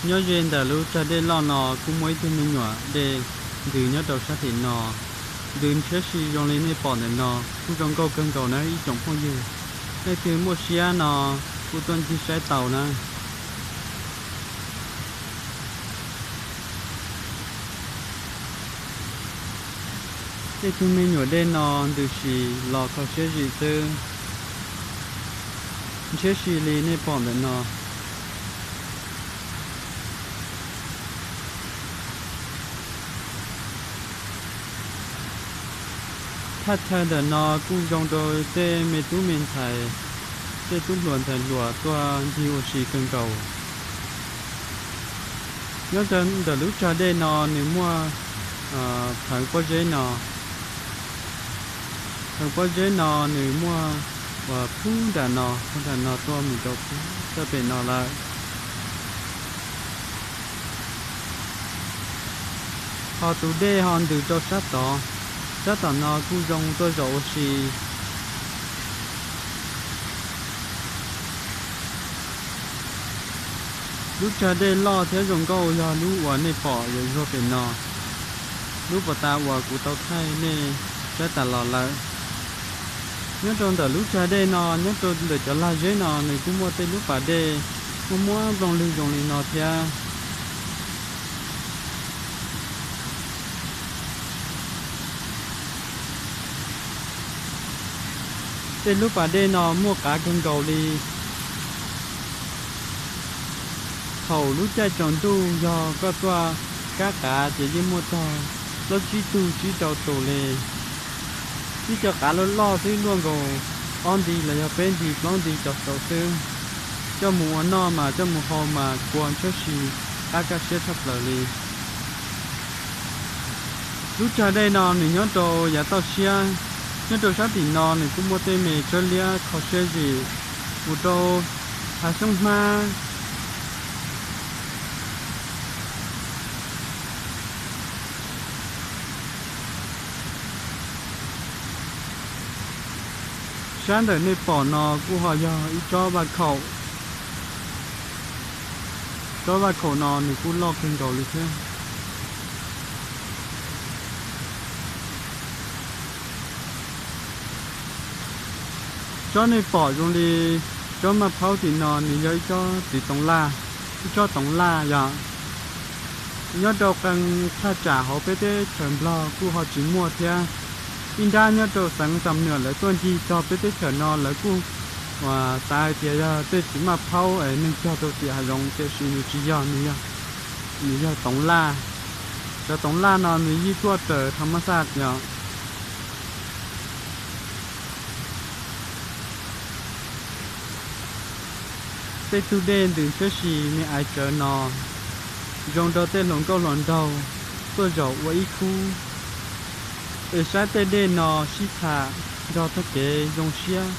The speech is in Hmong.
Nyob ze ntawm lub tsag dej loj no kuj muaj ib tug me nyuam dej ntws nyob rau sab tim no. Ntws ntshiab si zoo li nej pom ntawm no, kuj zoo nkauj kawg nkaus na ib tsoom phooj ywg. Leej twg muaj siab no kuj tuaj ncig saib tau na. Tej tug me nyuam dej no ntws si los kho siab zim xwb, ntshiab si li nej pom ntawm no. Thaj chaw ntawm no kuj zoo rau tej me tub me ntxhais, tej tub hluas ntxhais hluas tuaj ncig ua si kawg nkaus. Nyob ntawm lub tsag dej no nws muaj phawv pob zeb no. Phawv pob zeb no nws muaj uas phub nram no, phub nram no tuaj mus rau phub txoj pem no lawm. Ho tus dej ho ntws rau sab tod, sab tom no kuj zoo tuaj zaum ua si. Lub tsag dej loj thiab zoo nkauj yog lub uas nej pom yam zuag pem no, lub pas tas uas kuv tau thaij nej saib tas los lawm. Nyob rau ntawm lub tsag dej no, nyob rau ntawm cov lag zeb no nws kuj muaj tej lub pas dej muaj muab nplooj lwg zoo li no thiab. Tej lub pas dej no muaj qav kawg nkaus li. Thaum lub caij tsaus ntuj yog koj tuaj kab qav ces yeej muaj txog plaub tsib tug tsib rau tus li. Tib co qav loj loj xwb luaj nkaus ob nti los yog peb nti plaub nti cov saum xwb. Coj mus ua noj mas coj mus hau mas kua ntshiab si, qab kaj siab tshaj plaws li. Lub tsag dej no nws nyob rau yav toj siab, nyob rau sab tim no nws kuj muaj tej me tsawb liab kho siab zim mus rau hav xyoob hmab. Sab ntawm nej pom no kuj ho yog ib tsob vaj khaum. Tsob vaj khaum no nws kuj loj kawg nkaus li thiab. Tsob nej pom zoo li tsob maj phaub tim no nws yog ib tsob txiv toov laj, ib tsob toov laj yom. Nyob rau qee thaj tsam hauv peb teb chaws Nplog kuj ho tsis muaj thiab. Ib nrab nyob rau xeev Xam Nuam lawv tuaj ncig txog peb teb chaws no lawv kuj uas xav hais tias yog tej txiv maj phaub es neeg cog rau tim hav zoov, tiam sis nws tsis yog, nws yog toov laj. Cov toov laj no nws yeej tuaj raws thaj mab xaj yom. Tej tug dej ntws ntshiab si me aiv tsawv no zoo rau tej hluas nkauj hluas nraug tuaj zaum ua ib khub. Es saib tej dej no sib tham nrog txoj kev zoo siab